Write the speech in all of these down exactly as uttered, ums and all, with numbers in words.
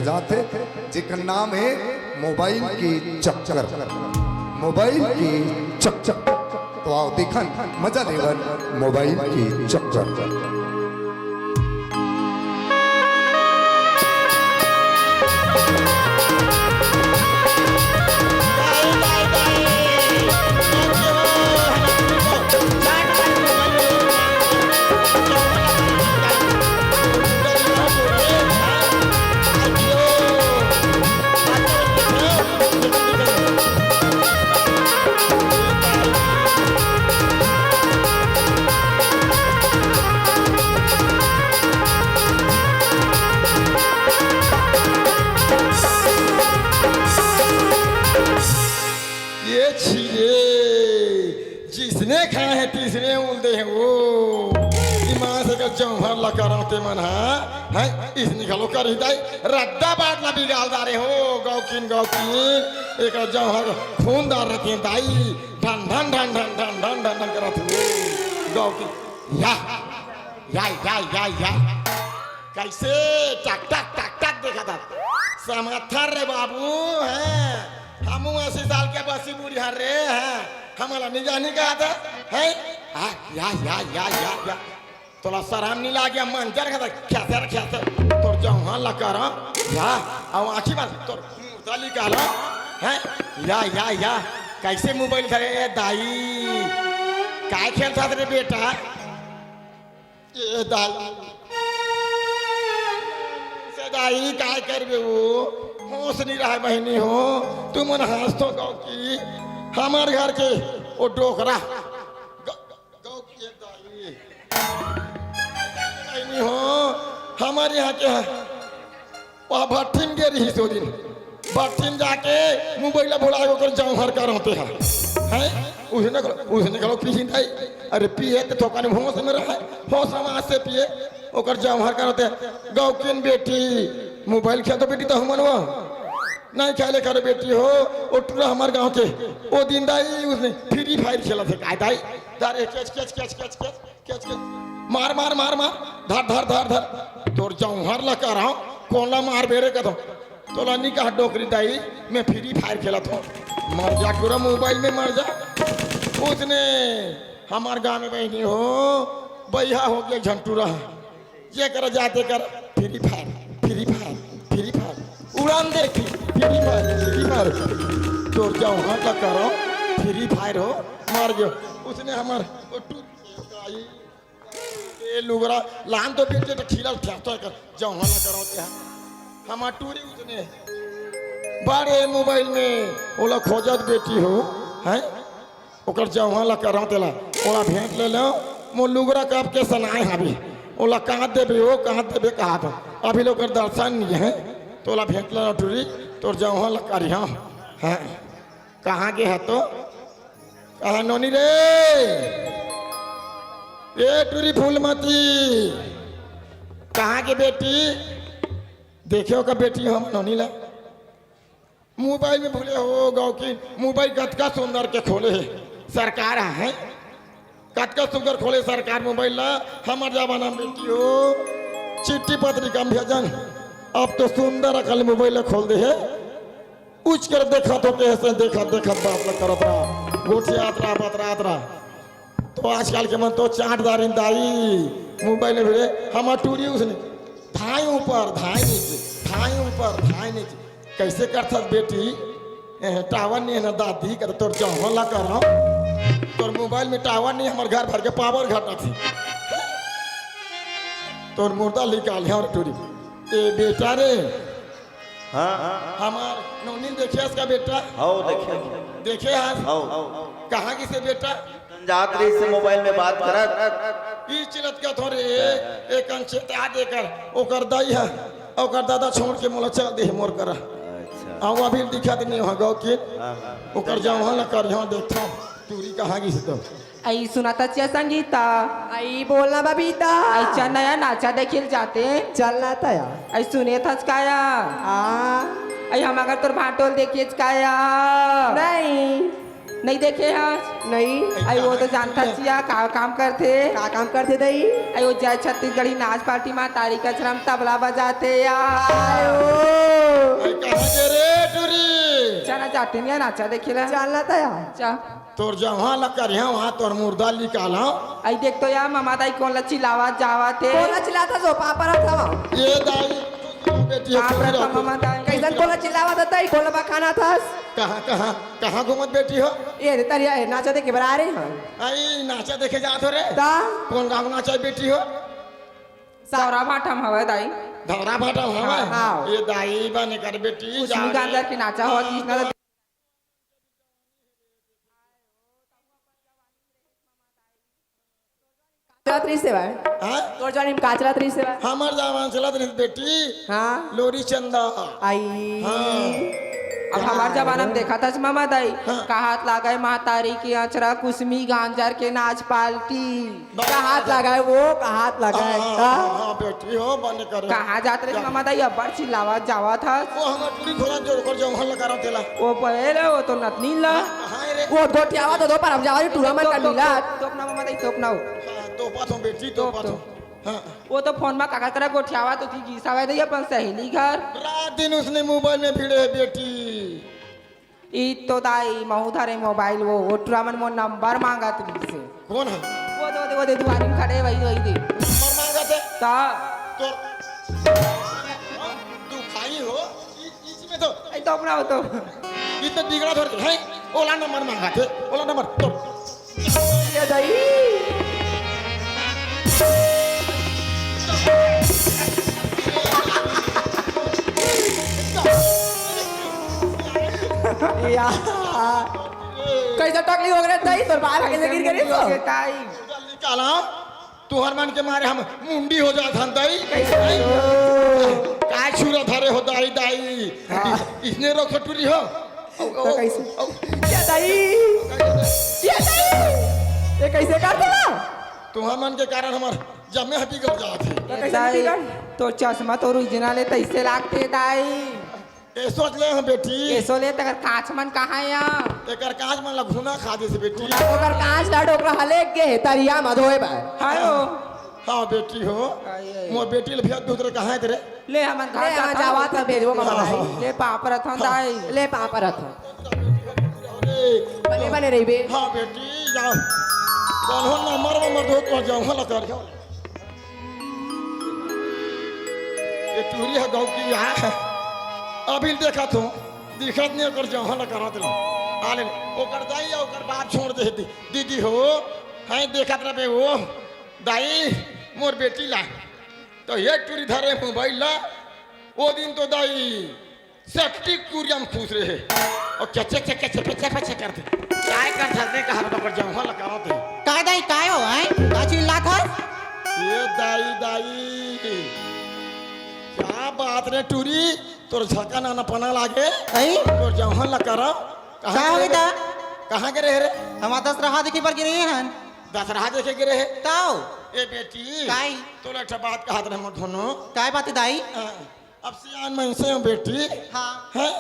जाथे, जेकर नाम हे मोबाइल के चक्कर। मोबाइल के चक्कर। तो आओ देखन, मजा लेवन मोबाइल के चक्कर। ये छिरे, जिसने खाए हैं, तिसने उल दे हैं। ओ, ईमान से कर जौहर ला करौं ते मन हा, हैं? इसने घलो कर ही दाई, रद्दा बाट ला बिगाड़ डारे हो, गौकिन, गौकिन, एक जौहर खूनदार रहते हैं दाई, ढन, ढन, ढन, ढन, ढन, ढन, ढन, ढन करत हो, गौकिन, या, या, या, या, या। कैसे टक टक टक टक देखा था? समर्थन रे बाबू, हैं? हमू अस्सी साल के बसी बूढ़ी हर रे, हैं? हमला नहीं जानी कहा था, हैं? आ, या, या, या, या, या। तोला शरम नहीं लागे, मंजर का था, ख्यासर, ख्यासर। तोर जौहर ला करा, या, अब आँखी मार, तोर मुर्दा निकाला, हैं? या, या, या। कैसे मोबाइल धरे, ए दाई? काय खेलत हस रे बेटा? ए दाई, से दाई, काय करबे वो? होश नहीं रहा बहिनी हो, तुमन हंस तो गौकी, हमर घर के वो डोकरा, ग-, गौकी दाई, बहिनी हो, हमर यहाँ के वह भट्ठी में गे रहिस ओ दिन। भट्ठी में जाके मोबाइल ला भुला ओकर जौहर करौं ते हा। हैं? उसने घलो, उसने घलो पीही नहीं। अरे पिए त थोकन होश में रहे। होश समाज से पिए। ओकर जौहर करौं ते। गौकिन बेटी, मोबाइल खेल तो बेटी तो हमन वो। नहीं खेले करो बेटी हो। ओ टूरा हमर गाँव के। ओ दिन दाई उसने Free Fire खेलत हे। काय दाई? दारे catch, catch, catch, catch, catch. Catch, catch. मार, मार, मार, मार। धर, धर, धर, धर। तोर जौहर ला करौं, कोन ला मारबे रे कथौं। तोला नी कहा डोकरी दाई, मैं Free Fire खेलत हौं। मर जा टूरा मोबाइल में मर जा। उसने हमर गाँव में बहिनी हो, बइहा हो गे झन टूरा। जे कर जाते कर Free Fire, Free Fire, Free Fire। उड़ान देखी, Free Fire, Free Fire। तोर जौहर ला करौं, Free Fire हो, मर गयो। उसने हमर ओ टू ए लुगरा लान तो बेटे त खिलल ठेकतो एकर जौहर ला करौं ते हा। हमर टूरी उसने बड़े मोबाइल में ओला खोजत बेटी हो, हैं? ओकर जौहर ला करौं तेला, ओला भेंट ले लो, मोर लुगरा कब के सनाए हाबे, ओला काट देबे, ओ काट देबे कहा था। अभी ले ओकर दर्शन नहीं है, तो ओला भेंट ले लो टूरी, तोर जौहर ला करिहा, हैं? कहाँ गे हे तो? कहाँ नोनी रे? ए टूरी फूलमती, कहाँ गे बेटी? देखे हो का बेटी हम नोनी ला? मोबाइल में भूले हो गौकिन, मोबाइल कतका सुंदर के खोले हे सरकार, हैं? कतका सुंदर खोले सरकार मोबाइल ला, हमर जमाना में बेटी हो, चिट्ठी पत्री कम भेजन, अब तो सुंदर अकन मोबाइल ला खोल दे हे। उच कर देखत हो, कइसे देखत देखत बात ल करत रहा, गोठियात रहा, बतरात रहा। तो आजकल के मन तो चाट दारिन दाई, मोबाइल में भिड़े, हमर टूरी उसने धाई ऊपर, धाई नीचे, धाई ऊपर, धाई नीचे। कइसे करथस बेटी? एह, टावर नहीं है ना दादी, कर तोर जौहर ला करौं। तोर मोबाइल में टावर नहीं, हमर घर भर के पावर घटत हे। तोर मुर्दा निकाल हे और टूरी। ए बेटा रे, हाँ। हमर नोनी देखे हस का बेटा? हौ, देखे। देखे हस? हौ। कहाँ गिसे बेटा? जात रहिसे मोबाइल में बात करत। ई चिलत का थोरे, एक अंचे ते आ देकर, ओकर दाई है, ओकर दादा छोड़ के मोला चल दे मोर करा। अच्छा। आऊ अभी दिखत नहीं हो गौकिन। हाँ, हाँ। ओकर जौहर ला करिहा देखथौं, टूरी कहाँ गिसे तो। अई सुनत हस या संगीता? अई बोल ना बबीता। अई चल ना या नाचा देखे ल जाते। चल ना त या। अई सुनेत हस का या? हाँ। अई हम अगर तोर भांटो ल देखेच का या? नहीं। नहीं देखे हस? नहीं। अई वो तो जानत हस या का काम करथे? का काम करथे दाई? अई वो जय छत्तीसगढ़ी नाच पार्टी मा तारी कचरा म तबला बजाथे या। आयो। जाते नहीं नाचा देखे ला। चल ना तो यार। चा। तोर जहाँ ला करिहा, वहाँ तोर मुर्दा निकाला। आई देख तो यार, ममा दाई कोन ला चिल्लावत जावत हे। कोन ला चिल्लात हस ओ पापा रहा था? ये दाई, बेटी हो, बाप रे, खुशी रहो। ममा दाई। कैसन कोन ला चिल्लावत हस, कोन ला बखानत हस? कहाँ, कहाँ, कहाँ घूमत बेटी हो? ये रे तरिया, ये नाचा देखे बर आ रहे हैं। आई नाचा देखे जात हो रे? ता? कोन गाँव नाचा बेटी हो? सौरा भाटा में हवय दाई। धौरा भाटा में हवय? हाँ। ये दाई बने कर बेटी, कुछ जा नहीं रे। गांजा के नाचा हो, हाँ। कृष्णा काचला त्रिसेवा है। हाँ? तोर जवानी में काचला त्रिसेवा है। हमर जवान चलत रहिस बेटी। हाँ। लोरी चंदा। आई। हाँ। अब हमार जमाना में देखा था ममा दाई, हाँ। कहात लागय महतारी के अचरा कुसमी गांजर के नाच पार्टी। बस। कहात लागय वो, कहात लागय। हाँ, हाँ, हाँ? हाँ, हाँ, बेटी हो, बने करे। कहाँ जात रहे जा। ममा दाई, अब्बड़ चिल्लावत जावत हस। वो हमर टूरी खोला जोड़ कर जौहन लगा रहा तेला। वो पहले वो तो नतनीन ला। हाँ, हाँ रे। वो गोठियावा तो दो पर हम जावा टूरा मन का तोप, मिला। तोप, तोप ना ममा दाई, तोप ना हो। हाँ, तोपा तो बेटी, तोप, तोपा तो। तोप। हाँ। वो तो फोन में काका करा गोठियावा तो थी गीसा वै दई अपन सहेली घर। रात दिन उसने मोबाइल में भिड़े है बेटी। ई तो दाई महू धरे मोबाइल वो, वो टूरा मन मोर नंबर मांगत रहिसे। कौन है? वो दे, वो दे, वो दे, दुआरी में खड़े, वही, वही दे। नंबर मांगत हे? ता। तो तू खाई हो? ई, इसी में तो। आई तो अपना हो तो। ई तो बिगड़ा थोड़ी है। ओला नंबर मांगत हे, ओला नंबर तो। ये दाई। या। कैसे टकली हो गए दाई? तोर बाल कैसे गिर गए? कैसे हो गए दाई? निकाला, तुहर मन के मारे हम मुंडी हो जात हन दाई। कैसे हो? काय छुरा धरे हो दाई, दाई? हाँ। इसने रोक टूरी हो। तो कैसे? ये दाई, ये दाई, ये कैसे कर देला? तुहर मन के कारण हमर जमे ह बिगड़ जात हे। तो कैसे दाई, बिगड़? तो चश्मा तो ओरिजिनल हे, तैसे लागते दाई। ए सोच ले हम बेटी। ए सो ले, तेकर कांच मन कहाँ हे या? एकर कांच मन ला घुना खा दिस बेटी। ओकर कांच ला डोकरा हलेक गे हे तरिया म धोए बर। हायो। हाँ बेटी हो। आई, आई। मोर बेटी ले भेज दूसरे कहाँ हे तेरे? ले हमन घर ले, हमन जाथन। जावत हन, भेजबो ममा हाँ, दाई। हाँ। ले पाँव परत हन हाँ। दाई। ले पाँव परत हन। अरे। बने, बने रहिबे। हाँ बेटी, जाओ। कौन हो नंबर, नंबर दो तो जाओ, हाँ, लगा जाओ। ये टूरी ह गौ की यहाँ। अभी देखत हो, दिखत नहीं ओकर जौहन ला करत लो। आ ले, ओकर दाई अउ ओकर बाप छोड़ दे दी। दीदी हो, हैं देखत रहे वो। दाई, मोर बेटी ला। तो ये टूरी धरे मोबाइल ला। वो दिन तो दाई सेप्टिक कुरिया म खुश रहे। अउ check, check, check, check, check, check, check करथे। काय करथे? नहीं कहा तो कर जाऊँ, हाँ, लगावत हे। काय दाई, काय हो, हैं? का चिल्लात हस? ये दाई, दाई। क्या बात रे टूरी, तोर झका नाना पना लागे। हैं? तोर जौहन ला करा। कहाँ का हो गे रे? बेटा? कहाँ गे रहे रे? हम दसरहा देखे बर गे रहे हन। दसरहा देखे गे रहे? ताओ। ए बेटी। काय? तोला एक ठा बात कहत रहे मोर धुनो। काय बात हे दाई? हाँ। अब सियान मनसे हो बेटी। हाँ। हैं?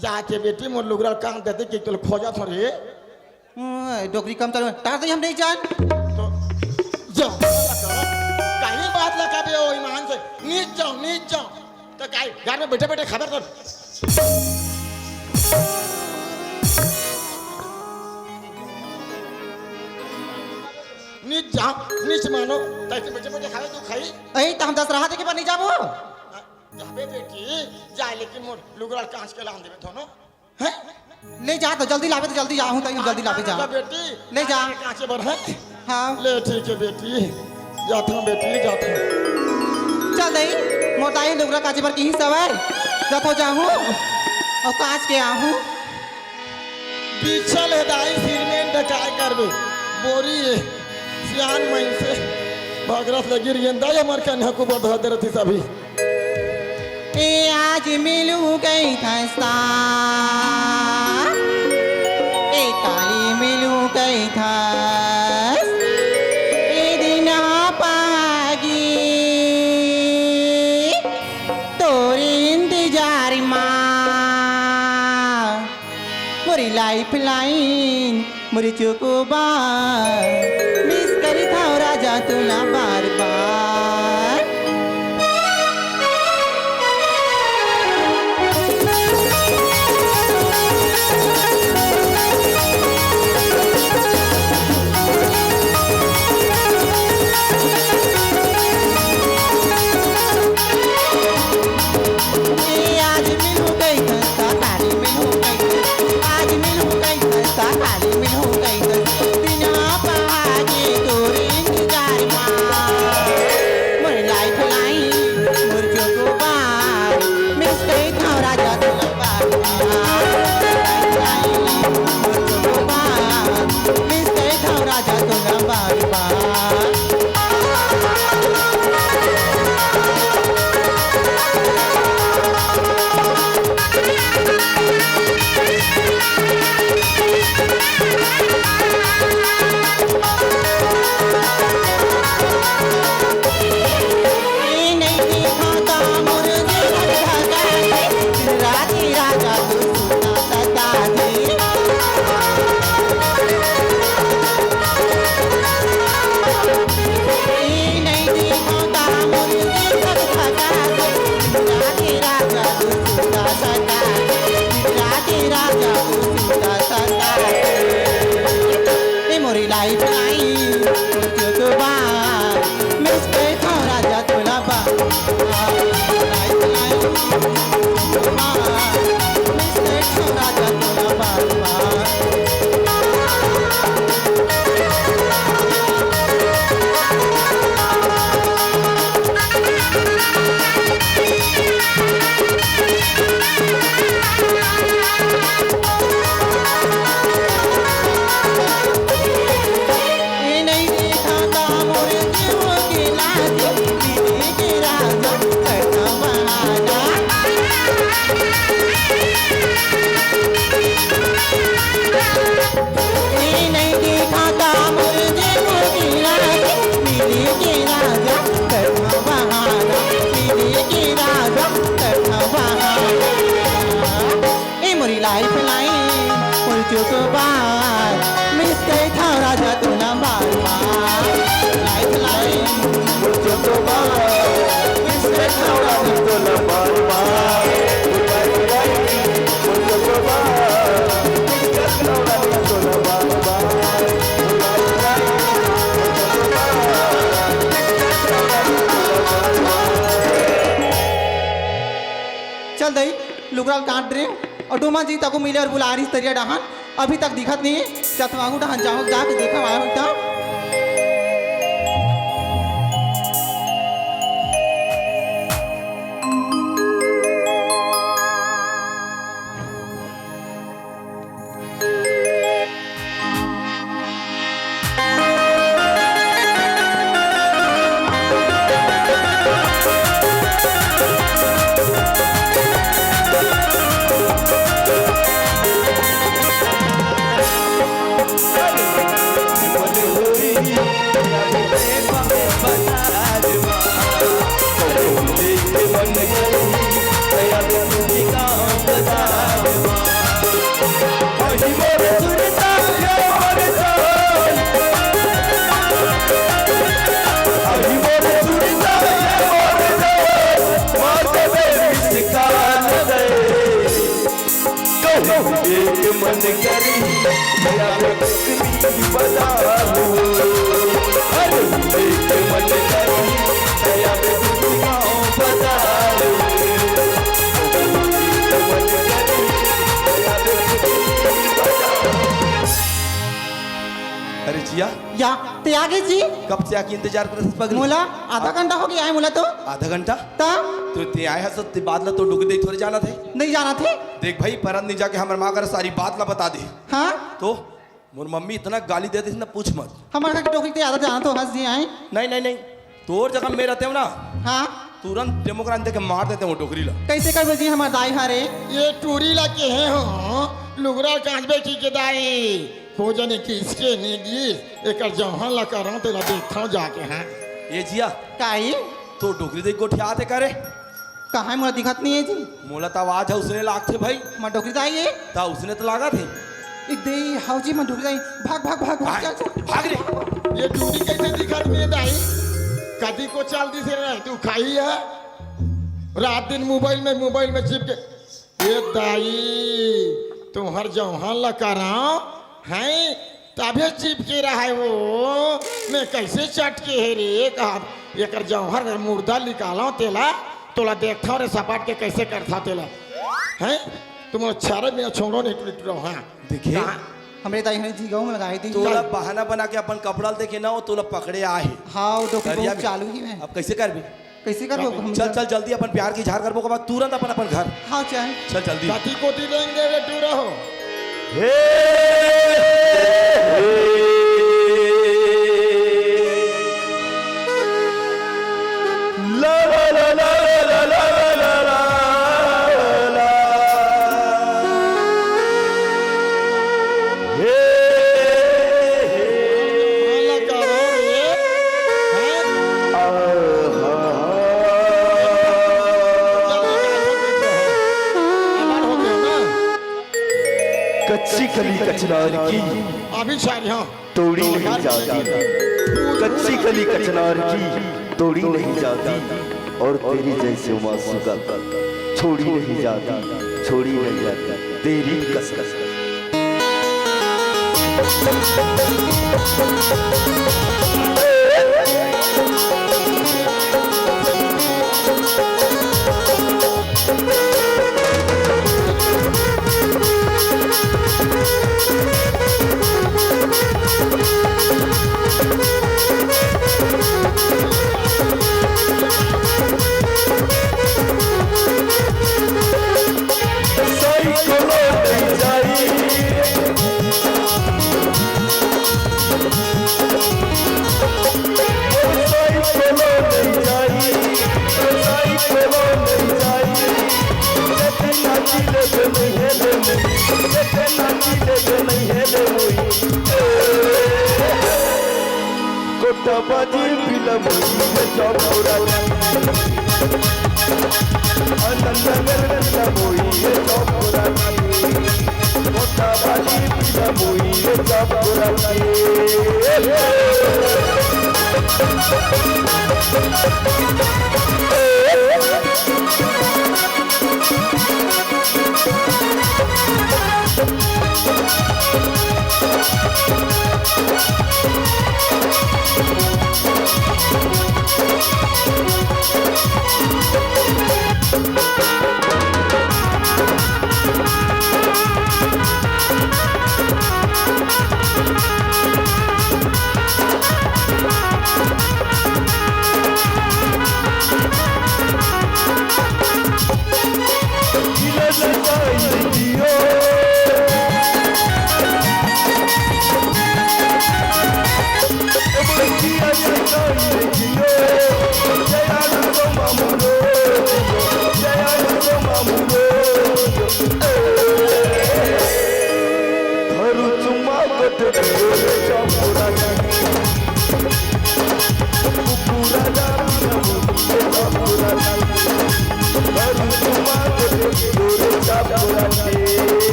जाके बेटी मोर लुगरा काम देते कि तोला खोजत हो रे। हम्म, डोकरी कम चलो। तार से हम नहीं जान। तो जाओ। कहीं बात लगा दे ओ ईमान से। नीच जाओ, नीच जाओ। तो काई घर में बैठे बैठे खबर कर। नीच जाओ, नीच मानो। तैसे बैठे बैठे खावे तू खाई। अही तो हम दसरहा देखे बर नहीं जाबो। जाबे बेटी, जाए लेकिन मोर लुगरा कांच के लान देबे दोनों। हैं? ले जा तो जल्दी लाबे तो जल्दी जाहूं तो जल्दी लाबे जा। बेटी, ले जा। कांच के बर है? हाँ। ले ठीक है बेटी, जाता हूँ बेटी, जाता हूँ। चल दई, मोर दाई लुगरा कांचे बर किही सवय। जातो जाहूं अउ कांच के आहूं। बिछल हे दाई सिरमेंट काय करबे? बोरी हे। सियान मइनसे भगरस ले गिर गेन दाई हमर कन्या को बधा दे रथी सभी। ए आज मिलू गई थस ता, ए काली मिलू गई थस, ए दिना पागी तोर इंतजार मा। मोरी लाइफलाइन, मोरी चोकोबार, मिस करिथंव राजा तोला बार बार। ए नइ देखा का मोर देवो के राजा, मिले के राजा, करना बहाना, मिले के राजा, करना बहाना। ए मोरी लाइफ लाइन, मोर चोकोबार, मिस करथंव राजा तोला बार बार। लाइफ लाइन, मोर चोकोबार, मिस करथंव राजा तोला बार बार। लाइफ लाइन, मोर चोकोबार, मिस करथंव राजा तोला बार बार। लाइफ लाइन, मोर चोकोबार, मिस करथंव राजा तोला बार बार। चल दई, लुगरा ल काट रे। अउ डोमा जी तको मिले अउ बुला रिहिस तरिया डहान, अभी तक दिखत नइ हे। चतवागू डहान जाहूं, जाके देखा आए होही त। एक मन करी, मेरा कश्मीर बजाऊं। अरे, एक मन करी, मेरा गाँव बजाऊं। एक मन करी, मेरा कश्मीर बजाऊं। अरे जिया, या, ते आगे जी? कब से आके इंतजार करत हस पगली? मोला आधा घंटा हो गया है मोला तो। आधा घंटा? ता? तो ते आए हस, ते बात ला तो डोकरी दाई थोरे जानत हे। नहीं जानत हे। देख भाई, परन दिन जाके हमर माँ करा सारी बात ला बता दे। हाँ? तो मोर मम्मी इतना गाली दे देथे ना, पूछ मत। हमर घर के डोकरी ते आधा जानत हो हस जी आए। नहीं, नहीं, नहीं। तोर जगह में रहतेंव ना, हाँ? तुरंत डेमोक्रान देके मार देतेंव वो डोकरी ला। कैसे करबो जी, हमर दाई हरे? ये टूरी ला केहे हो, लुगरा कांच बेटी के दाई। को जने किसके ने गिस, एकर जौहन ला करंव, तेला देखथंव जाके, हाँ। ए जिया, काई? तो डोकरी दाई गोठियात हे करे? कहाँ हे, मोला दिखत नइ हे जी। मोला त आवाज ह उसने लागथे भाई। मोर डोकरी दाई हे। त उसने त लागत हे। ए दे, हव जी, मोर डोकरी दाई। भाग, भाग, भाग, भाग, भाग, चल, चल। भाग रे। ये टूरी कैसे दिखत नइ हे दाई? कदी को चल दिस रे, तू खाई है। रात दिन मोबाइल में, मोबाइल में चिपके। ए दाई, तुम्हर जौहन ला करंव, हैं? तभे चिपके रहय वो, मैं कैसे चटके हे रे? कहा, एकर जौहन मुर्दा निकालंव तेला, तोला देखथंव रे सपाट के कैसे करथंव तेला। हैं? तुम अच्छा रे, मैं छोड़ो नहीं टूरी टूरो, हाँ। देखिए। कहाँ? हमरे दाई हने जी गहूं में लगाए दी। तोला बहाना बना के अपन कपड़ा ल देखे ना, वो तोला पकड़े आए हे। हाँ, वो डोकरी दरिया बहुत में। चालू ही है। अब कैसे करबे? कैसे करबो हम चल, घर? चल, जल्दी अपन प्यार के इजहार करबो, ओकर बाद तुरंत अपन, अपन घर। हाँ, चल। चल, जल्दी। कति कोती रेंगे रे टूरा हो। हे, हे, ला, ला, ला। हे, हे। हाँ, लगा रहो रे। हैं? आहा। कच्ची कली कचनार की अभी सारी, हाँ। तोड़ी नहीं जाती। कच्ची कली कचनार की तोड़ी नहीं जाती। और तेरी जैसी मासूकत छोड़ी नहीं जाती, छोड़ी नहीं जाती। तेरी कसम। नाची लेके नहीं है रे मुई, लेके नाची लेके नहीं है रे मुई। कोटा बाजी पिला मुई ये चौपुरा की, आनंद नगर पिला मुई ये चौपुरा की। कोटा बाजी पिला मुई ये चौपुरा की।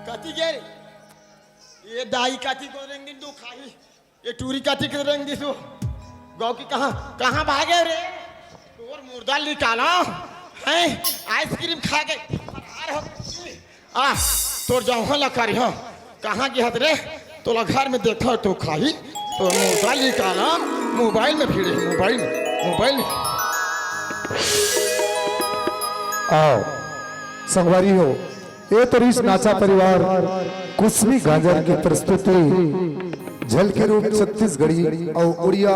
कति गे रे? ये दाई कति को रेंग दिन तू खाही, ये टूरी कति को रेंग दिसु। गौ की कहाँ, कहाँ भागे रे? तोर मुर्दा निकाला है, आइसक्रीम खा के फरार हो। आ, तोर जौहन ला करिहा, कहाँ गिहत रे? तोला घर में देखा तो खाही, तो मोबाइल निकाला, मोबाइल में भिड़े, मोबाइल में, मोबाइल में। आओ, संगवारी हो, ए तरीस नाचा परिवार कुसमी गांजर की प्रस्तुति झलकी रूप छत्तीसगढ़ी और उड़िया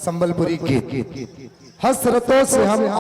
संबलपुरी गीत। हसरतों से हम